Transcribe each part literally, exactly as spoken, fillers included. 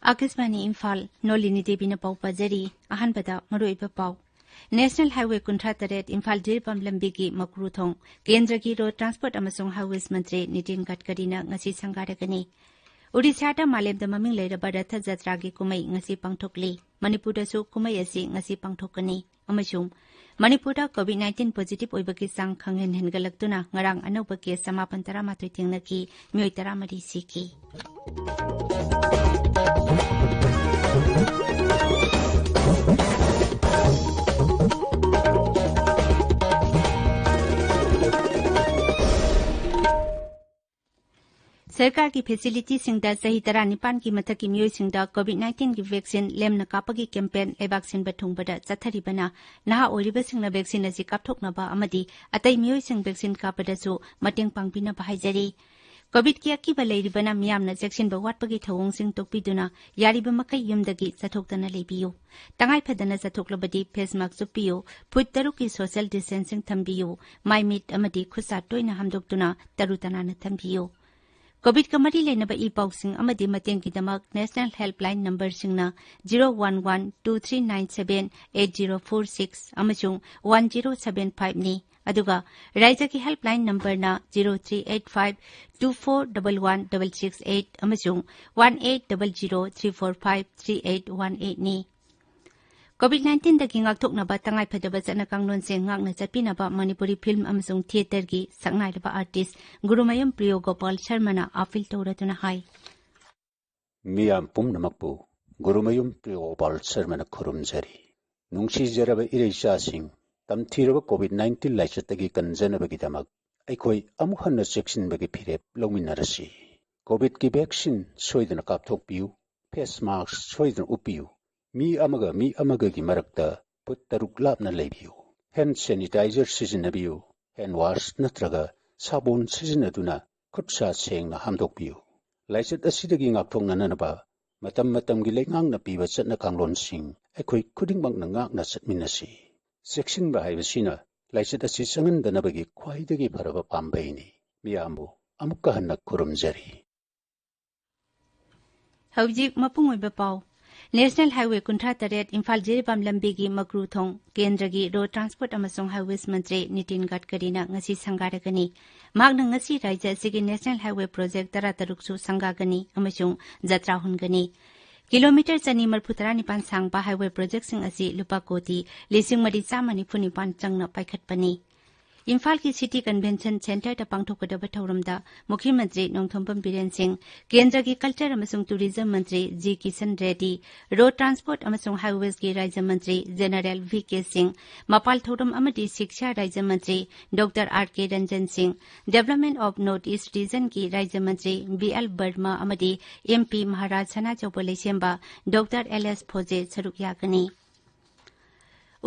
ꯑꯥꯀꯥꯁꯕꯥꯅꯤ ꯏꯝꯐꯥꯜ, ꯅꯣꯂꯤꯅꯤ ꯗꯦꯕꯤꯅ ꯄꯥꯎ ꯄꯥꯖꯔꯤ꯫ ꯑꯍꯥꯟꯕꯗ ꯃꯔꯨꯑꯣꯏꯕ ꯄꯥꯎ꯫ ꯅꯦꯁꯅꯦꯜ ꯍꯥꯏꯋꯦ ꯀꯨꯟꯊ꯭ꯔꯥ ꯇꯔꯦꯠ ꯏꯝꯐꯥꯜ ꯖꯤꯔꯤꯕꯥꯝ ꯂꯝꯕꯤꯒꯤ ꯃꯀ꯭ꯔꯨ ꯊꯣꯡ ꯀꯦꯟꯗ꯭ꯔꯒꯤ ꯔꯣꯗ ꯇ꯭ꯔꯥꯟꯁꯄꯣꯔꯠ ꯑꯃꯁꯨꯡ ꯍꯥꯏꯋꯦꯁ ꯃꯟꯇ꯭ꯔꯤ ꯅꯤꯇꯤꯟ ꯒꯗꯀꯔꯤꯅ ꯉꯁꯤ ꯁꯪꯒꯥꯔꯒꯅꯤ꯫ ꯎꯗꯤꯁꯥꯗ ꯃꯥꯂꯦꯝꯗ ꯃꯃꯤꯡ ꯂꯩꯔꯕ ꯔꯊ ꯖꯇ꯭ꯔꯥꯒꯤ ꯀꯨꯝꯍꯩ ꯉꯁꯤ ꯄꯥꯡꯊꯣꯛꯂꯤ꯫ ꯃꯅꯤꯄꯨꯔꯗꯁꯨ ꯀꯨꯝꯍꯩ ꯑꯁꯤ ꯉꯁꯤ ꯄꯥꯡꯊꯣꯛꯀꯅꯤ꯫ ꯑꯃꯁꯨꯡ ꯃꯅꯤꯄꯨꯔꯗ ꯀꯣꯚꯤꯗ ꯅꯥꯏꯟꯇꯤꯟ ꯄꯣꯖꯤꯇꯤꯚ ꯑꯣꯏꯕꯒꯤ ꯆꯥꯡ ꯈꯪꯍꯦꯟ ꯍꯦꯟꯒꯠꯂꯛꯇꯨꯅ ꯉꯔꯥꯡ ꯑꯅꯧꯕ ꯀꯦꯁ ꯆꯃꯥꯄꯟ ꯇꯔꯥꯃꯥꯊꯣꯏ ꯊꯦꯡꯅꯈꯤ, ꯃꯤꯑꯣꯏ ꯇꯔꯥꯃꯔꯤ ꯁꯤꯈꯤ꯫ ꯁꯔꯀꯥꯔꯒꯤ ꯐꯦꯁꯤꯂꯤꯇꯤꯁꯤꯡꯗ ꯆꯍꯤ ꯇꯔꯥꯅꯤꯄꯥꯟꯒꯤ ꯃꯊꯛꯀꯤ ꯃꯤꯑꯣꯏꯁꯤꯡꯗ ꯀꯣꯚꯤꯗ ꯅꯥꯏꯟꯇꯤꯟꯒꯤ ꯚꯦꯛꯁꯤꯟ ꯂꯦꯝꯅ ꯀꯥꯞꯄꯒꯤ ꯀꯦꯝꯄꯦꯟ ꯂꯩꯕꯥꯛ ꯁꯤꯟꯕ ꯊꯨꯡꯕꯗ ꯆꯠꯊꯔꯤꯕꯅ ꯅꯍꯥ ꯑꯣꯏꯔꯤꯕꯁꯤꯡꯅ ꯚꯦꯛꯁꯤꯟ ꯑꯁꯤ ꯀꯥꯞꯊꯣꯛꯅꯕ ꯑꯃꯗꯤ ꯑꯇꯩ ꯃꯤꯑꯣꯏꯁꯤꯡ ꯚꯦꯛꯁꯤꯟ ꯀꯥꯞꯄꯗꯁꯨ ꯃꯇꯦꯡ ꯄꯥꯡꯕꯤꯅꯕ ꯍꯥꯏꯖꯔꯤ꯫ ꯀꯣꯚꯤꯗꯀꯤ ꯑꯀꯤꯕ ꯂꯩꯔꯤꯕꯅ ꯃꯤꯌꯥꯝꯅ ꯆꯦꯛꯁꯤꯟꯕ ꯋꯥꯠꯄꯒꯤ ꯊꯧꯑꯣꯡꯁꯤꯡ ꯇꯣꯛꯄꯤꯗꯨꯅ ꯌꯥꯔꯤꯕ ꯃꯈꯩ ꯌꯨꯝꯗꯒꯤ ꯆꯠꯊꯣꯛꯇꯅ ꯂꯩꯕꯤꯌꯨ꯫ ꯇꯉꯥꯏ ꯐꯗꯅ ꯆꯠꯊꯣꯛꯂꯕꯗꯤ ꯐꯦꯁ ꯃꯥꯁꯛ ꯎꯞꯄꯤꯌꯨ, ꯐꯨꯠ ꯇꯔꯨꯛꯀꯤ ꯁꯣꯁꯤꯌꯦꯜ ꯗꯤꯁꯇꯦꯟꯁꯤꯡ ꯊꯝꯕꯤꯌꯨ, ꯃꯥꯏ ꯃꯤꯠ ꯑꯃꯗꯤ ꯈꯨꯠꯁꯥ ꯇꯣꯏꯅ ꯍꯥꯝꯗꯣꯛꯇꯨꯅ ꯇꯔꯨ ꯇꯅꯥꯟꯅ ꯊꯝꯕꯤꯌꯨ꯫ ꯀꯣꯚꯤꯗꯀ ꯃꯔꯤ ꯂꯩꯅꯕ ꯏ ꯄꯥꯎꯁꯤꯡ ꯑꯃꯗꯤ ꯃꯇꯦꯡꯒꯤꯗꯃꯛ ꯅꯦꯁꯅꯦꯜ ꯍꯦꯜꯞꯂꯥꯏꯟ ꯅꯝꯕꯔꯁꯤꯡꯅ zero one one two three nine seven eight zero four six ꯑꯃꯁꯨꯡ ꯋꯥꯟ ꯖꯤꯔꯣ ꯁꯚꯦꯟ ꯐꯥꯏꯚꯅꯤ꯫ ꯑꯗꯨꯒ ꯔꯥꯏꯖ꯭ꯌꯒꯤ ꯍꯦꯜꯞꯂꯥꯏꯟ ꯅꯝꯕꯔꯅ zero three eight five two four double one double six eight ꯑꯃꯁꯨꯡ one eight double zero three four five three eight one ꯑꯩꯠꯅꯤ꯫ Covid ꯅꯥꯏꯟꯇꯤꯟꯗꯒꯤ ꯉꯥꯛꯊꯣꯛꯅꯕ ꯇꯉꯥꯏ ꯐꯗꯕ ꯆꯠꯅ ꯀꯥꯡꯂꯣꯟꯁꯤꯡ ꯉꯥꯛꯅ ꯆꯠꯄꯤꯅꯕ ꯃꯅꯤꯄꯨꯔꯤ ꯐꯤꯜꯝ ꯑꯃꯁꯨꯡ ꯊꯤꯌꯦꯇꯔꯒꯤ ꯁꯛꯅꯥꯏꯔꯕ ꯑꯥꯔꯇꯤꯁ ꯒꯨꯔꯨꯃꯌꯨꯝ ꯄ꯭ꯔꯤꯌꯣ ꯒꯣꯄꯥꯜ ꯁꯔꯃꯅ ꯑꯥꯄꯤꯜ ꯇꯧꯔꯗꯨꯅ ꯍꯥꯏ꯫ ꯃꯤꯌꯥꯝ ꯄꯨꯝꯅꯃꯛꯄꯨ ꯒꯨꯔꯨꯃꯌꯨꯝ ꯄ꯭ꯔꯤꯌꯣ ꯒꯣꯄꯥꯜ ꯁꯔꯃꯅ ꯈꯨꯔꯨꯝꯖꯔꯤ꯫ ꯅꯨꯡꯁꯤꯖꯔꯕ ꯏꯔꯩꯆꯥꯁꯤꯡ, ꯇꯝꯊꯤꯔꯕ ꯀꯣꯚꯤꯗ ꯅꯥꯏꯟꯇꯤꯟ ꯂꯥꯏꯆꯠꯇꯒꯤ ꯀꯟꯖꯅꯕꯒꯤꯗꯃꯛ ꯑꯩꯈꯣꯏ ꯑꯃꯨꯛ ꯍꯟꯅ ꯆꯦꯛꯁꯤꯟꯕꯒꯤ ꯐꯤꯔꯦꯞ ꯂꯧꯃꯤꯟꯅꯔꯁꯤ꯫ ꯀꯣꯚꯤꯗꯀꯤ ꯚꯦꯛꯁꯤꯟ ꯁꯣꯏꯗꯅ ꯀꯥꯞꯊꯣꯛꯄꯤꯌꯨ, ꯐꯦꯁ ꯃꯥꯁꯛ ꯁꯣꯏꯗꯅ ꯎꯞꯄꯤꯌꯨ, ꯃꯤ ꯑꯃꯒ ꯃꯤ ꯑꯃꯒꯒꯤ ꯃꯔꯛꯇ ꯐꯨꯠ ꯇꯔꯨꯛ ꯂꯥꯞꯅ ꯂꯩꯕꯤꯌꯨ, ꯍꯦꯟꯗ ꯁꯦꯅꯤꯇꯥꯏꯖꯔ ꯁꯤꯖꯤꯟꯅꯕꯤꯌꯨ, ꯍꯦꯟꯗ ꯋꯥꯁ ꯅꯠꯇ꯭ꯔꯒ ꯁꯥꯄꯣꯟ ꯁꯤꯖꯤꯟꯅꯗꯨꯅ ꯈꯨꯠ ꯁꯥ ꯁꯦꯡꯅ ꯍꯥꯝꯗꯣꯛꯄꯤꯌꯨ꯫ ꯂꯥꯏꯆꯠ ꯑꯁꯤꯗꯒꯤ ꯉꯥꯛꯊꯣꯛꯅꯅꯕ ꯃꯇꯝ ꯃꯇꯝꯒꯤ ꯂꯩꯉꯥꯛꯅ ꯄꯤꯕ ꯆꯠꯅ ꯀꯥꯡꯂꯣꯟꯁꯤꯡ ꯑꯩꯈꯣꯏ ꯈꯨꯗꯤꯡꯃꯛꯅ ꯉꯥꯛꯅ ꯆꯠꯃꯤꯟꯅꯁꯤ꯫ ꯆꯦꯛꯁꯤꯟꯕ ꯍꯥꯏꯕꯁꯤꯅ ꯂꯥꯏꯆꯠ ꯑꯁꯤ ꯆꯪꯍꯟꯗꯅꯕꯒꯤ ꯈ꯭ꯋꯥꯏꯗꯒꯤ ꯐꯔꯕ ꯄꯥꯝꯕꯩꯅꯤ꯫ ꯃꯤꯌꯥꯝꯕꯨ ꯑꯃꯨꯛꯀ ꯍꯟꯅ ꯈꯨꯔꯨꯝꯖꯔꯤ꯫ ꯍꯧꯖꯤꯛ ꯃꯄꯨꯡ ꯑꯣꯏꯕ ꯄꯥꯎ꯫ National Highway ꯀꯨꯟꯊ꯭ꯔꯥ ꯇꯔꯦꯠ ꯏꯝꯐꯥꯜ ꯖꯤꯔꯤꯕꯥꯝ ꯂꯝꯕꯤꯒꯤ ꯃꯀ꯭ꯔꯨ ꯊꯣꯡ ꯀꯦꯟꯗ꯭ꯔꯒꯤ Road Transport ꯑꯃꯁꯨꯡ Highways ꯃꯟꯇ꯭ꯔꯤ ꯅꯤꯇꯤꯟ ꯒꯗꯀꯔꯤꯅ ꯉꯁꯤ ꯁꯪꯒꯥꯔꯒꯅꯤ꯫ ꯃꯍꯥꯛꯅ ꯉꯁꯤ ꯔꯥꯖ꯭ꯌ ꯑꯁꯤꯒꯤ National Highway Project ꯇꯔꯥꯇꯔꯨꯛꯁꯨ ꯁꯪꯒꯥꯒꯅꯤ ꯑꯃꯁꯨꯡ ꯖꯇ꯭ꯔꯥ ꯍꯨꯟꯒꯅꯤ꯫ ꯀꯤꯂꯣꯃꯤꯇꯔ ꯆꯅꯤ ꯃꯔꯤꯐꯨ ꯇꯔꯥꯅꯤꯄꯥꯟ ꯁꯥꯡꯕ highway projectꯁꯤꯡ ꯑꯁꯤ ꯂꯨꯄꯥ ꯀꯣꯇꯤ ꯂꯤꯁꯤꯡ ꯃꯔꯤ ꯆꯥꯝꯃ ꯅꯤꯐꯨ ꯅꯤꯄꯥꯟ ꯆꯪꯅ ꯄꯥꯏꯈꯠꯄꯅꯤ꯫ ꯏꯝꯐꯥꯜꯒꯤ City Convention Centreꯗ ꯄꯥꯡꯊꯣꯛꯀꯗꯕ ꯊꯧꯔꯝꯗ ꯃꯨꯈ꯭ꯌ ꯃꯟꯇ꯭ꯔꯤ ꯅꯣꯡꯊꯣꯝꯕꯝ ꯕꯤꯔꯦꯟ ꯁꯤꯡ, ꯀꯦꯟꯗ꯭ꯔꯒꯤ Culture ꯑꯃꯁꯨꯡ Tourism ꯃꯟꯇ꯭ꯔꯤ G Kisan ready, Road Transport ꯑꯃꯁꯨꯡ Highwaysꯀꯤ ꯔꯥꯖ꯭ꯌ ꯃꯟꯇ꯭ꯔꯤ General ꯚꯤ ꯀꯦ ꯁꯤꯡ, ꯃꯄꯥꯜ ꯊꯧꯔꯝ ꯑꯃꯗꯤ ꯁꯤꯛꯁꯥ ꯔꯥꯖ꯭ꯌ ꯃꯟꯇ꯭ꯔꯤ ꯗꯣꯛꯇꯔ ꯑꯥꯔ ꯀꯦ ꯔꯟꯖꯟ ꯁꯤꯡ, Development of North East Regionꯒꯤ ꯔꯥꯖ꯭ꯌ ꯃꯟꯇ꯭ꯔꯤ ꯕꯤ ꯑꯦꯜ ꯕꯔꯃ ꯑꯃꯗꯤ ꯑꯦꯝ ꯄꯤ ꯃꯍꯥꯔꯥꯖ ꯁꯅꯥꯖꯥꯎꯕ ꯂꯩꯁꯦꯝꯕ ꯗꯣꯛꯇꯔ ꯑꯦꯜ ꯑꯦꯁ ꯐꯣꯖꯦ ꯁꯔꯨꯛ ꯌꯥꯒꯅꯤ꯫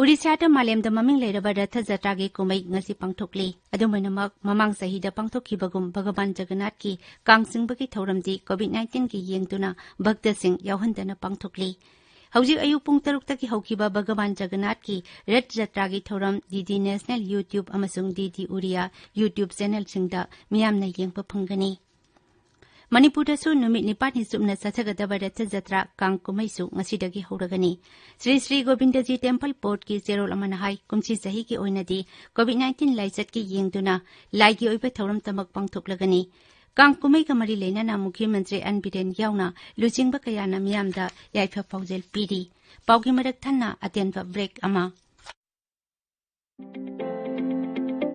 ꯎꯔꯤꯁꯥꯗ ꯃꯥꯂꯦꯝꯗ ꯃꯃꯤꯡ ꯂꯩꯔꯕ ꯔꯊ ꯖꯇ꯭ꯔꯥꯒꯤ ꯀꯨꯝꯍꯩ ꯉꯁꯤ ꯄꯥꯡꯊꯣꯛꯂꯤ꯫ ꯑꯗꯨꯝ ꯑꯣꯏꯅꯃꯛ, ꯃꯃꯥꯡ ꯆꯍꯤꯗ ꯄꯥꯡꯊꯣꯛꯈꯤꯕꯒꯨꯝ ꯚꯒꯋꯥꯟ ꯖꯒꯟꯅꯥꯊꯀꯤ ꯀꯥꯡ ꯆꯤꯡꯕꯒꯤ ꯊꯧꯔꯝꯗꯤ COVID nineteen ꯒꯤ ꯌꯦꯡꯗꯨꯅ ꯚꯛꯇꯁꯤꯡ ꯌꯥꯎꯍꯟꯗꯅ ꯄꯥꯡꯊꯣꯛꯂꯤ꯫ ꯍꯧꯖꯤꯛ ꯑꯌꯨꯛ ꯄꯨꯡ ꯇꯔꯨꯛꯇꯒꯤ ꯍꯧꯈꯤꯕ ꯚꯒꯋꯥꯟ ꯖꯒꯟꯅꯥꯊꯀꯤ ꯔꯊ ꯖꯇ꯭ꯔꯥꯒꯤ ꯊꯧꯔꯝ ꯗꯤ ꯗꯤ National YouTube ꯑꯃꯁꯨꯡ ꯗꯤ ꯗꯤ ꯎꯔꯤꯌꯥ YouTube channelꯁꯤꯡꯗ ꯃꯤꯌꯥꯝꯅ ꯌꯦꯡꯕ ꯐꯪꯒꯅꯤ꯫ ꯃꯅꯤꯄꯨꯔꯗꯁꯨ ꯅꯨꯃꯤꯠ ꯅꯤꯄꯥꯟꯅꯤ ꯆꯨꯞꯅ ꯆꯠꯊꯒꯗꯕ ꯔꯊ ꯖꯇ꯭ꯔꯥ ꯀꯥꯡ ꯀꯨꯝꯍꯩꯁꯨ ꯉꯁꯤꯗꯒꯤ ꯍꯧꯔꯒꯅꯤ꯫ ꯁ꯭ꯔꯤ ꯁ꯭ꯔꯤ ꯒꯣꯕꯤꯟꯗꯖꯤ Temple Boardꯀꯤ ꯆꯦꯔꯣꯜ ꯑꯃꯅ ꯍꯥꯏ, ꯀꯨꯝꯁꯤ ꯆꯍꯤꯒꯤ ꯑꯣꯏꯅꯗꯤ COVID nineteen ꯂꯥꯏꯆꯠꯀꯤ ꯌꯦꯡꯗꯨꯅ ꯂꯥꯏꯒꯤ ꯑꯣꯏꯕ ꯊꯧꯔꯝꯇꯃꯛ ꯄꯥꯡꯊꯣꯛꯂꯒꯅꯤ꯫ ꯀꯥꯡ ꯀꯨꯝꯍꯩꯒ ꯃꯔꯤ ꯂꯩꯅꯅ ꯃꯨꯈ꯭ꯌ ꯃꯟꯇ꯭ꯔꯤ ꯑꯦꯟ ꯕꯤꯔꯦꯟ ꯌꯥꯎꯅ ꯂꯨꯆꯤꯡꯕ ꯀꯌꯥꯅ ꯃꯤꯌꯥꯝꯗ ꯌꯥꯏꯐ ꯄꯥꯎꯖꯦꯜ ꯄꯤꯔꯤ꯫ ꯄꯥꯎꯒꯤ ꯃꯔꯛ ꯊꯟꯅ ꯑꯇꯦꯟꯕ break ꯑꯃ꯫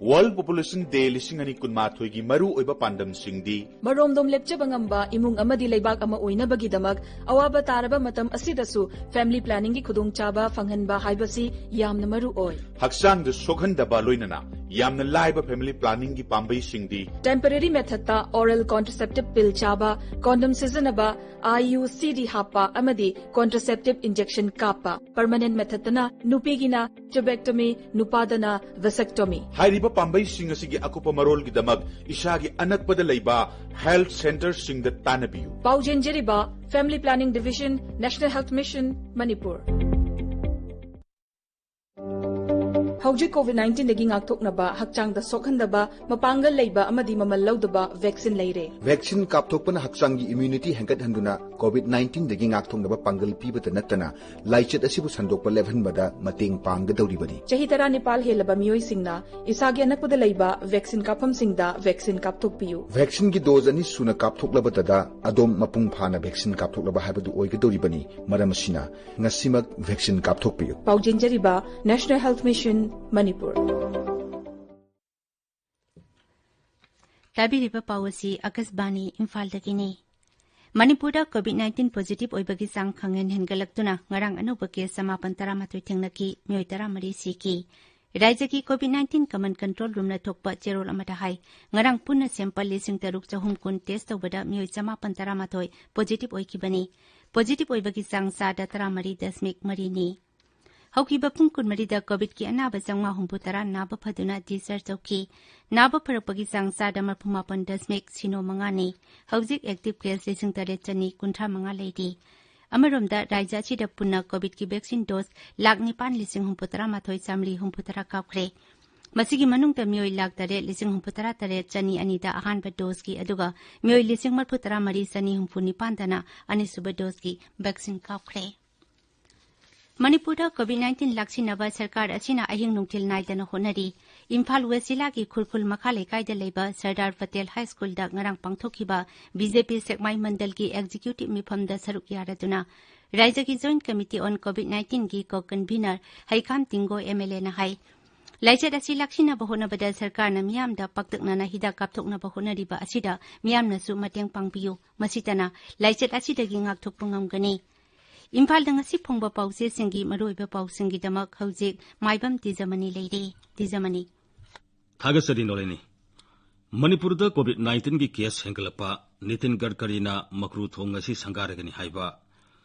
World Population Day ꯂꯤꯁꯤꯡ ꯑꯅꯤ ꯀꯨꯟꯃꯥꯊꯣꯏꯒꯤ ꯃꯔꯨ ꯑꯣꯏꯕ ꯄꯥꯟꯗꯝꯁꯤꯡꯗꯤ: ꯃꯔꯣꯝꯗꯣꯝ ꯂꯦꯞꯆꯕ ꯉꯝꯕ ꯏꯃꯨꯡ ꯑꯃꯗꯤ ꯂꯩꯕꯥꯛ ꯑꯃ ꯑꯣꯏꯅꯕꯒꯤꯗꯃꯛ ꯑꯋꯥꯕ ꯇꯥꯔꯕ ꯃꯇꯝ ꯑꯁꯤꯗꯁꯨ family planningꯒꯤ ꯈꯨꯗꯣꯡꯆꯥꯕ ꯐꯪꯍꯟꯕ ꯍꯥꯏꯕꯁꯤ ꯌꯥꯝꯅ ꯃꯔꯨ ꯑꯣꯏ꯫ ꯍꯛꯆꯥꯡꯗ ꯁꯣꯛꯍꯟꯗꯕ ꯂꯣꯏꯅꯅ ꯌꯥꯝꯅ ꯂꯥꯏꯕ family planningꯒꯤ ꯄꯥꯝꯕꯩꯁꯤꯡꯗꯤ: Temporary methodꯇ oral contraceptive pill ꯆꯥꯕ, condom ꯁꯤꯖꯤꯟꯅꯕ, I U C D ꯍꯥꯞꯄ ꯑꯃꯗꯤ contraceptive injection ꯀꯥꯞꯄ꯫ Permanent methodꯇꯅ ꯅꯨꯄꯤꯒꯤꯅ tubectomy, ꯅꯨꯄꯥꯗꯅ vasectomy꯫ ꯍꯥꯏꯔꯤꯕ ꯄꯥꯝꯕꯩꯁꯤꯡ ꯑꯁꯤꯒꯤ ꯑꯀꯨꯞꯄ ꯃꯔꯣꯜꯒꯤꯗꯃꯛ ꯏꯁꯥꯒꯤ ꯑꯅꯛꯄꯗ ꯂꯩꯕ health centreꯁꯤꯡꯗ ꯇꯥꯟꯅꯕꯤꯌꯨ꯫ ꯄꯥꯎ ꯆꯦꯟꯖꯔꯤꯕ Family Planning Division, National Health Mission, Manipur. ꯍꯧꯖꯤꯛ COVID nineteen ꯗꯒꯤ ꯉꯥꯛꯊꯣꯛꯅꯕ, ꯍꯛꯆꯥꯡꯗ ꯁꯣꯛꯍꯟꯗꯕ, ꯃꯄꯥꯡꯒꯜ ꯂꯩꯕ ꯑꯃꯗꯤ ꯃꯃꯜ ꯂꯧꯗꯕ vaccine ꯂꯩꯔꯦ꯫ Vaccine ꯀꯥꯞꯊꯣꯛꯄꯅ ꯍꯛꯆꯥꯡꯒꯤ immunity ꯍꯦꯟꯒꯠꯍꯟꯗꯨꯅ COVID nineteen ꯗꯒꯤ ꯉꯥꯛꯊꯣꯛꯅꯕ ꯄꯥꯡꯒꯜ ꯄꯤꯕꯇ ꯅꯠꯇꯅ ꯂꯥꯏꯆꯠ ꯑꯁꯤꯕꯨ ꯁꯟꯗꯣꯛꯄ ꯂꯦꯞꯍꯟꯕꯗ ꯃꯇꯦꯡ ꯄꯥꯡꯒꯗꯧꯔꯤꯕꯅꯤ꯫ ꯆꯍꯤ ꯇꯔꯥꯅꯤꯄꯥꯜ ꯍꯦꯜꯂꯕ ꯃꯤꯑꯣꯏꯁꯤꯡꯅ ꯏꯁꯥꯒꯤ ꯑꯅꯛꯄꯗ ꯂꯩꯕ vaccine ꯀꯥꯞꯐꯝꯁꯤꯡꯗ vaccine ꯀꯥꯞꯊꯣꯛꯄꯤꯌꯨ꯫ Vaccine ꯒꯤ dose ꯑꯅꯤ ꯁꯨꯅ ꯀꯥꯞꯊꯣꯛꯂꯕꯗꯗ ꯑꯗꯣꯝ ꯃꯄꯨꯡ ꯐꯥꯅ vaccine ꯀꯥꯞꯊꯣꯛꯂꯕ ꯍꯥꯏꯕꯗꯨ ꯑꯣꯏꯒꯗꯧꯔꯤꯕꯅꯤ꯫ ꯃꯔꯝ ꯑꯁꯤꯅ ꯉꯁꯤꯃꯛ vaccine ꯀꯥꯞꯊꯣꯛꯄꯤꯌꯨ꯫ ꯄꯥꯎꯖꯦꯟꯖꯔꯤꯕ National Health Mission, Manipur. ꯇꯥꯕꯤꯔꯤꯕ ꯄꯥꯎ ꯑꯁꯤ ꯑꯀꯥꯁꯕꯥꯅꯤ ꯏꯝꯐꯥꯜꯗꯒꯤꯅꯤ꯫ ꯃꯅꯤꯄꯨꯔꯗ COVID nineteen positive ꯑꯣꯏꯕꯒꯤ ꯆꯥꯡ ꯈꯪꯍꯦꯟ ꯍꯦꯟꯒꯠꯂꯛꯇꯨꯅ ꯉꯔꯥꯡ ꯑꯅꯧꯕ case ꯆꯃꯥꯄꯟ ꯇꯔꯥꯃꯥꯊꯣꯏ ꯊꯦꯡꯅꯈꯤ, ꯃꯤꯑꯣꯏ ꯇꯔꯥꯃꯔꯤ ꯁꯤꯈꯤ꯫ ꯔꯥꯖ꯭ꯌꯒꯤ COVID nineteen command control room ꯅ ꯊꯣꯛꯄ ꯆꯦꯔꯣꯜ ꯑꯃꯗ ꯍꯥꯏ, ꯉꯔꯥꯡ ꯄꯨꯟꯅ sample ꯂꯤꯁꯤꯡ ꯇꯔꯨꯛ ꯆꯍꯨꯝ ꯀꯨꯟ test ꯇꯧꯕꯗ ꯃꯤꯑꯣꯏ ꯆꯃꯥꯄꯟ ꯇꯔꯥꯃꯥꯊꯣꯏ positive ꯑꯣꯏꯈꯤꯕꯅꯤ꯫ Positive ꯑꯣꯏꯕꯒꯤ ꯆꯥꯡ ꯆꯥꯗ ꯇꯔꯥꯃꯔꯤ ꯗꯁꯃꯤꯛ ꯃꯔꯤꯅꯤ꯫ ꯍꯧꯈꯤꯕ ꯄꯨꯡ ꯀꯨꯟꯃꯔꯤꯗ COVID ꯀꯤ ꯑꯅꯥꯕ ꯆꯥꯝꯃꯉꯥ ꯍꯨꯝꯐꯨ ꯇꯔꯥ ꯅꯥꯕ ꯐꯗꯨꯅ discharge ꯇꯧꯈꯤ꯫ ꯅꯥꯕ ꯐꯔꯛꯄꯒꯤ ꯆꯥꯡ ꯆꯥꯗ ꯃꯔꯐꯨ ꯃꯥꯄꯟ ꯗꯁꯃꯤꯛ ꯁꯤꯅꯣ ꯃꯉꯥꯅꯤ꯫ ꯍꯧꯖꯤꯛ active case ꯂꯤꯁꯤꯡ ꯇꯔꯦꯠ ꯆꯅꯤ ꯀꯨꯟꯊ꯭ꯔꯥ ꯃꯉꯥ ꯂꯩꯔꯤ꯫ ꯑꯃꯔꯣꯝꯗ, ꯔꯥꯖ꯭ꯌ ꯑꯁꯤꯗ ꯄꯨꯟꯅ COVID ꯀꯤ vaccine dose ꯂꯥꯈ ꯅꯤꯄꯥꯟ ꯂꯤꯁꯤꯡ ꯍꯨꯝꯐꯨ ꯇꯔꯥ ꯃꯥꯊꯣꯏ ꯆꯥꯃꯔꯤ ꯍꯨꯝꯐꯨ ꯇꯔꯥ ꯀꯥꯞꯈ꯭ꯔꯦ꯫ ꯃꯁꯤꯒꯤ ꯃꯅꯨꯡꯗ ꯃꯤꯑꯣꯏ ꯂꯥꯈ ꯇꯔꯦꯠ ꯂꯤꯁꯤꯡ ꯍꯨꯝꯐꯨ ꯇꯔꯥ ꯇꯔꯦꯠ ꯆꯅꯤ ꯑꯅꯤꯗ ꯑꯍꯥꯟꯕ dose ꯀꯤ, ꯑꯗꯨꯒ ꯃꯤꯑꯣꯏ ꯂꯤꯁꯤꯡ ꯃꯔꯐꯨ ꯇꯔꯥ ꯃꯔꯤ ꯆꯅꯤ ꯍꯨꯝꯐꯨ ꯅꯤꯄꯥꯟꯗꯅ ꯑꯅꯤꯁꯨꯕ dose ꯀꯤ vaccine ꯀꯥꯞꯈ꯭ꯔꯦ꯫ ꯃꯅꯤꯄꯨꯔꯗ COVID nineteen ꯂꯥꯛꯁꯤꯟꯅꯕ ꯁꯔꯀꯥꯔ ꯑꯁꯤꯅ ꯑꯍꯤꯡ ꯅꯨꯡꯊꯤꯜ ꯅꯥꯏꯗꯅ ꯍꯣꯠꯅꯔꯤ꯫ ꯏꯝꯐꯥꯜ ꯋꯦꯁ ꯖꯤꯂꯥꯒꯤ ꯈꯨꯔꯈꯨꯜ ꯃꯈꯥ ꯂꯩꯀꯥꯏꯗ ꯂꯩꯕ ꯁꯔꯗꯥꯔ ꯄꯇꯦꯜ ꯍꯥꯏ ꯁ꯭ꯀꯨꯜꯗ ꯉꯔꯥꯡ ꯄꯥꯡꯊꯣꯛꯈꯤꯕ BJP ꯁꯦꯛꯃꯥꯏ ꯃꯟꯗꯜꯒꯤ executive ꯃꯤꯐꯝꯗ ꯁꯔꯨꯛ ꯌꯥꯔꯗꯨꯅ ꯔꯥꯖ꯭ꯌꯒꯤ Joint Committee on COVID nineteen ꯒꯤ co-convener ꯍꯩꯈꯥꯝ ꯇꯤꯡꯒꯣ MLA ꯅ ꯍꯥꯏ, ꯂꯥꯏꯆꯠ ꯑꯁꯤ ꯂꯥꯛꯁꯤꯟꯅꯕ ꯍꯣꯠꯅꯕꯗ ꯁꯔꯀꯥꯔꯅ ꯃꯤꯌꯥꯝꯗ ꯄꯥꯛꯇꯛꯅꯅ ꯍꯤꯗꯥꯛ ꯀꯥꯞꯊꯣꯛꯅꯕ ꯍꯣꯠꯅꯔꯤꯕ ꯑꯁꯤꯗ ꯃꯤꯌꯥꯝꯅꯁꯨ ꯃꯇꯦꯡ ꯄꯥꯡꯕꯤꯌꯨ꯫ ꯃꯁꯤꯇꯅ ꯂꯥꯏꯆꯠ ꯑꯁꯤꯗꯒꯤ ꯉꯥꯛꯊꯣꯛꯄ ꯉꯝꯒꯅꯤ꯫ ꯏꯝꯐꯥꯜꯗ ꯉꯁꯤ ꯐꯣꯡꯕ ꯄꯥꯎꯆꯦꯁꯤꯡꯒꯤ ꯃꯔꯨꯑꯣꯏꯕ ꯄꯥꯎꯁꯤꯡꯒꯤꯗꯃꯛ ꯍꯧꯖꯤꯛ ꯃꯥꯏꯕꯝ ꯇꯤꯖꯃꯅꯤ ꯂꯩꯔꯦ꯫ ꯇꯤꯖꯃꯅꯤ꯫ ꯊꯥꯒꯠꯆꯔꯤ ꯅꯣꯂꯦꯅꯤ꯫ ꯃꯅꯤꯄꯨꯔꯗ COVID nineteen ꯒꯤ case ꯍꯦꯟꯒꯠꯂꯛꯄ, ꯅꯤꯇꯤꯟ ꯒꯗꯀꯔꯤꯅ ꯃꯀ꯭ꯔꯨ ꯊꯣꯡ ꯉꯁꯤ ꯁꯪꯒꯥꯔꯒꯅꯤ ꯍꯥꯏꯕ,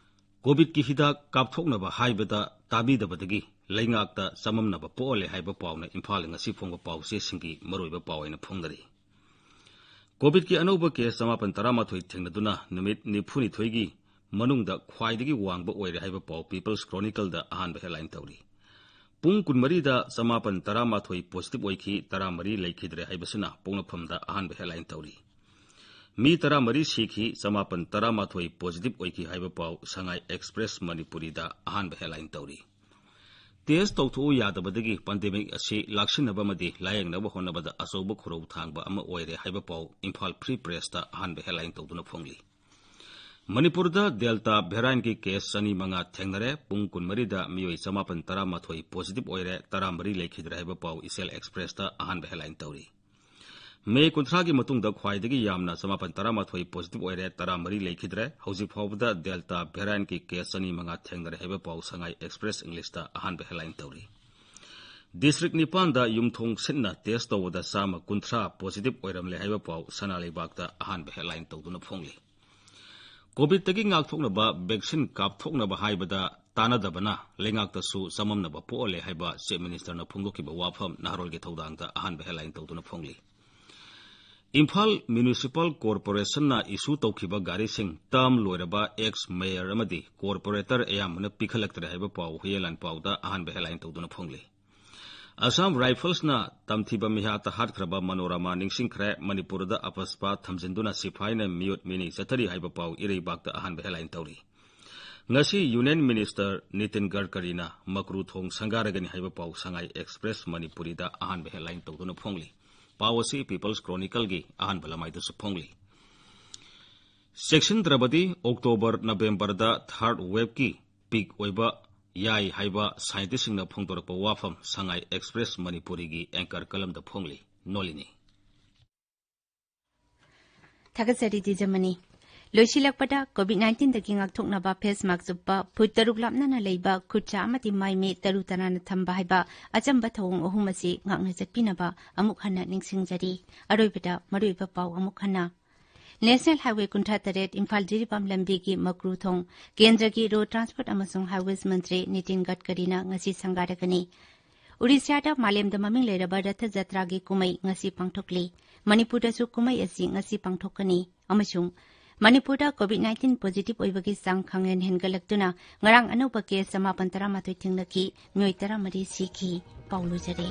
COVID ꯀꯤ ꯍꯤꯗꯥꯛ ꯀꯥꯞꯊꯣꯛꯅꯕ ꯍꯥꯏꯕꯗ ꯇꯥꯕꯤꯗꯕꯗꯒꯤ ꯂꯩꯉꯥꯛꯇ ꯆꯃꯝꯅꯕ ꯄꯣꯛꯍꯜꯂꯦ ꯍꯥꯏꯕ ꯄꯥꯎꯅ ꯏꯝꯐꯥꯜ ꯉꯁꯤ ꯐꯣꯡꯕ ꯄꯥꯎꯆꯦꯁꯤꯡꯒꯤ ꯃꯔꯨꯑꯣꯏꯕ ꯄꯥꯎ ꯑꯣꯏꯅ ꯐꯣꯡꯅꯔꯤ꯫ COVID ꯀꯤ ꯑꯅꯧꯕ case ꯆꯃꯥꯄꯟ ꯇꯔꯥꯃꯥꯊꯣꯏ ꯊꯦꯡꯅꯗꯨꯅ ꯅꯨꯃꯤꯠ ꯅꯤꯐꯨꯅꯤꯊꯣꯏꯒꯤ ꯃꯅꯨꯡꯗ ꯈ꯭ꯋꯥꯏꯗꯒꯤ ꯋꯥꯡꯕ ꯑꯣꯏꯔꯦ ꯍꯥꯏꯕ ꯄꯥꯎ People's Chronicle ꯗ ꯑꯍꯥꯟꯕ headline ꯇꯧꯔꯤ꯫ ꯄꯨꯡ ꯀꯨꯟꯃꯔꯤꯗ ꯆꯃꯥꯄꯟ ꯇꯔꯥꯃꯥꯊꯣꯏ positive ꯑꯣꯏꯈꯤ, ꯇꯔꯥꯃꯔꯤ ꯂꯩꯈꯤꯗ꯭ꯔꯦ ꯍꯥꯏꯕꯁꯤꯅ ꯄꯣꯛꯅꯐꯝꯗ ꯑꯍꯥꯟꯕ headline ꯇꯧꯔꯤ꯫ ꯃꯤ ꯇꯔꯥꯃꯔꯤ ꯁꯤꯈꯤ, ꯆꯃꯥꯄꯟ ꯇꯔꯥꯃꯥꯊꯣꯏ positive ꯑꯣꯏꯈꯤ ꯍꯥꯏꯕ ꯄꯥꯎ ꯁꯉꯥꯏ Express ꯃꯅꯤꯄꯨꯔꯤꯗ ꯑꯍꯥꯟꯕ headline ꯇꯧꯔꯤ꯫ Test ꯇꯧꯊꯣꯛꯎ ꯌꯥꯗꯕꯗꯒꯤ pandemic ꯑꯁꯤ ꯂꯥꯛꯁꯤꯟꯅꯕ ꯑꯃꯗꯤ ꯂꯥꯌꯦꯡꯅꯕ ꯍꯣꯠꯅꯕꯗ ꯑꯆꯧꯕ ꯈꯨꯔꯧ ꯊꯥꯡꯕ ꯑꯃ ꯑꯣꯏꯔꯦ ꯍꯥꯏꯕ ꯄꯥꯎ ꯏꯝꯐꯥꯜ Free Pressꯇ ꯑꯍꯥꯟꯕ headline ꯇꯧꯗꯨꯅ ꯐꯣꯡꯂꯤ꯫ ꯃꯅꯤꯄꯨꯔꯗ Delta variantꯀꯤ case ꯆꯅꯤ ꯃꯉꯥ ꯊꯦꯡꯅꯔꯦ꯫ ꯄꯨꯡ ꯀꯨꯟꯃꯔꯤꯗ ꯃꯤꯑꯣꯏ ꯆꯃꯥꯄꯟ ꯇꯔꯥꯃꯥꯊꯣꯏ positive ꯑꯣꯏꯔꯦ, ꯇꯔꯥꯃꯔꯤ ꯂꯩꯈꯤꯗ꯭ꯔꯦ ꯍꯥꯏꯕ ꯄꯥꯎ ꯏꯆꯦꯜ Expressꯇ ꯑꯍꯥꯟꯕ headline ꯇꯧꯔꯤ꯫ ꯃꯦ ꯀꯨꯟꯊ꯭ꯔꯥꯒꯤ ꯃꯇꯨꯡꯗ ꯈ꯭ꯋꯥꯏꯗꯒꯤ ꯌꯥꯝꯅ ꯆꯃꯥꯄꯟ ꯇꯔꯥꯃꯥꯊꯣꯏ positive ꯑꯣꯏꯔꯦ, ꯇꯔꯥꯃꯔꯤ ꯂꯩꯈꯤꯗ꯭ꯔꯦ꯫ ꯍꯧꯖꯤꯛ ꯐꯥꯎꯕꯗ Delta variantꯀꯤ case ꯆꯅꯤ ꯃꯉꯥ ꯊꯦꯡꯅꯔꯦ ꯍꯥꯏꯕ ꯄꯥꯎ ꯁꯉꯥꯏ Express Englishꯇ ꯑꯍꯥꯟꯕ headline ꯇꯧꯔꯤ꯫ District ꯅꯤꯄꯥꯟꯗ ꯌꯨꯝꯊꯣꯡ ꯁꯤꯟꯅ test ꯇꯧꯕꯗ ꯆꯥꯝꯃ ꯀꯨꯟꯊ꯭ꯔꯥ positive ꯑꯣꯏꯔꯝꯂꯦ ꯍꯥꯏꯕ ꯄꯥꯎ ꯁꯅꯥ ꯂꯩꯕꯥꯛꯇ ꯑꯍꯥꯟꯕ headline ꯇꯧꯗꯨꯅ ꯐꯣꯡꯂꯤ꯫ COVIDꯇꯒꯤ ꯉꯥꯛꯊꯣꯛꯅꯕ vaccine ꯀꯥꯞꯊꯣꯛꯅꯕ ꯍꯥꯏꯕꯗ ꯇꯥꯟꯅꯗꯕꯅ ꯂꯩꯉꯥꯛꯇꯁꯨ ꯆꯃꯝꯅꯕ ꯄꯣꯛꯍꯜꯂꯦ ꯍꯥꯏꯕ Chief Ministerꯅ ꯐꯣꯡꯗꯣꯛꯈꯤꯕ ꯋꯥꯐꯝ ꯅꯍꯥꯔꯣꯜꯒꯤ ꯊꯧꯗꯥꯡꯗ ꯑꯍꯥꯟꯕ headline ꯇꯧꯗꯨꯅ ꯐꯣꯡꯂꯤ꯫ ꯏꯝꯐꯥꯜ Municipal Corporationꯅ issue ꯇꯧꯈꯤꯕ ꯒꯥꯔꯤꯁꯤꯡ term ꯂꯣꯏꯔꯕ ex mayor ꯑꯃꯗꯤ corporator ꯑꯌꯥꯝꯕꯅ ꯄꯤꯈꯠꯂꯛꯇ꯭ꯔꯦ ꯍꯥꯏꯕ ꯄꯥꯎ ꯍꯨꯏꯌꯦꯟ ꯂꯥꯟꯄꯥꯎꯗ ꯑꯍꯥꯟꯕ headline ꯇꯧꯗꯨꯅ ꯐꯣꯡꯂꯤ꯫ Assam Riflesꯅ ꯇꯝꯊꯤꯕ ꯃꯤꯍꯥꯠꯇ ꯍꯥꯠꯈ꯭ꯔꯕ ꯃꯅꯣꯔꯃꯥ ꯅꯤꯡꯁꯤꯡꯈ꯭ꯔꯦ꯫ ꯃꯅꯤꯄꯨꯔꯗ ꯑꯄꯁꯄꯥ ꯊꯝꯖꯤꯟꯗꯨꯅ ꯁꯤꯐꯥꯏꯅ ꯃꯤꯑꯣꯠ ꯃꯤꯅꯩ ꯆꯠꯊꯔꯤ ꯍꯥꯏꯕ ꯄꯥꯎ ꯏꯔꯩꯕꯥꯛꯇ ꯑꯍꯥꯟꯕ headline ꯇꯧꯔꯤ꯫ ꯉꯁꯤ Union Minister ꯅꯤꯇꯤꯟ ꯒꯗꯀꯔꯤꯅ ꯃꯀ꯭ꯔꯨ ꯊꯣꯡ ꯁꯪꯒꯥꯔꯒꯅꯤ ꯍꯥꯏꯕ ꯄꯥꯎ ꯁꯉꯥꯏ Express ꯃꯅꯤꯄꯨꯔꯤꯗ ꯑꯍꯥꯟꯕ headline ꯇꯧꯗꯨꯅ ꯐꯣꯡꯂꯤ꯫ ꯄꯥꯎ ꯑꯁꯤ People's Chronicleꯒꯤ ꯑꯍꯥꯟꯕ ꯂꯃꯥꯏꯗꯁꯨ ꯐꯣꯡꯂꯤ꯫ ꯆꯦꯛꯁꯤꯟꯗ꯭ꯔꯕꯗꯤ October Novemberꯗ third waveꯀꯤ peak ꯑꯣꯏꯕ ꯌꯥꯏ ꯍꯥꯏꯕ scientistꯁꯤꯡꯅ ꯐꯣꯡꯗꯣꯔꯛꯄ ꯋꯥꯐꯝ ꯁꯉꯥꯏ Express ꯃꯅꯤꯄꯨꯔꯤꯒꯤ anchor columnꯗ ꯐꯣꯡꯂꯤ꯫ ꯅꯣꯂꯤꯅꯤ꯫ ꯊꯥꯒꯠꯆꯔꯤ ꯗꯤꯖꯃꯅꯤ꯫ ꯂꯣꯏꯁꯤꯜꯂꯛꯄꯗ COVID nineteenꯗꯒꯤ ꯉꯥꯛꯊꯣꯛꯅꯕ face mask ꯎꯞꯄ, ꯐꯨꯠ ꯇꯔꯨꯛ ꯂꯥꯞꯅꯅ ꯂꯩꯕ, ꯈꯨꯠ ꯁꯥ ꯑꯃꯗꯤ ꯃꯥꯏ ꯃꯤꯠ ꯇꯔꯨ ꯇꯅꯥꯟꯅ ꯊꯝꯕ ꯍꯥꯏꯕ ꯑꯆꯝꯕ ꯊꯧꯑꯣꯡ ꯑꯍꯨꯝ ꯑꯁꯤ ꯉꯥꯛꯅ ꯆꯠꯄꯤꯅꯕ ꯑꯃꯨꯛ ꯍꯟꯅ ꯅꯤꯡꯁꯤꯡꯖꯔꯤ꯫ ꯑꯔꯣꯏꯕꯗ ꯃꯔꯨꯑꯣꯏꯕ ꯄꯥꯎ ꯑꯃꯨꯛ ꯍꯟꯅ꯫ National Highway ꯀꯨꯟꯊ꯭ꯔꯥ ꯇꯔꯦꯠ ꯏꯝꯐꯥꯜ ꯖꯤꯔꯤꯕꯥꯝ ꯂꯝꯕꯤꯒꯤ ꯃꯀ꯭ꯔꯨ ꯊꯣꯡ ꯀꯦꯟꯗ꯭ꯔꯒꯤ Road Transport ꯑꯃꯁꯨꯡ Highways ꯃꯟꯇ꯭ꯔꯤ ꯅꯤꯇꯤꯟ ꯒꯗꯀꯔꯤꯅ ꯉꯁꯤ ꯁꯪꯒꯥꯔꯒꯅꯤ꯫ ꯎꯔꯤꯁ꯭ꯌꯥꯗ ꯃꯥꯂꯦꯝꯗ ꯃꯃꯤꯡ ꯂꯩꯔꯕ ꯔꯊ ꯖꯇ꯭ꯔꯥꯒꯤ ꯀꯨꯝꯍꯩ ꯉꯁꯤ ꯄꯥꯡꯊꯣꯛꯂꯤ꯫ ꯃꯅꯤꯄꯨꯔꯗꯁꯨ ꯀꯨꯝꯍꯩ ꯑꯁꯤ ꯉꯁꯤ ꯄꯥꯡꯊꯣꯛꯀꯅꯤ ꯑꯃꯁꯨꯡ ꯃꯅꯤꯄꯨꯔꯗ ꯀꯣꯚꯤꯗ ꯅꯥꯏꯟꯇꯤꯟ ꯄꯣꯖꯤꯇꯤꯚ ꯑꯣꯏꯕꯒꯤ ꯆꯥꯡ ꯈꯪꯍꯦꯟ ꯍꯦꯟꯒꯠꯂꯛꯇꯨꯅ ꯉꯔꯥꯡ ꯑꯅꯧꯕ ꯀꯦꯁ ꯆꯃꯥꯄꯟ ꯇꯔꯥꯃꯥꯊꯣꯏ ꯊꯦꯡꯅꯈꯤ, ꯃꯤꯑꯣꯏ ꯇꯔꯥꯃꯔꯤ ꯁꯤꯈꯤ꯫ ꯄꯥꯎ ꯂꯣꯏꯖꯔꯦ꯫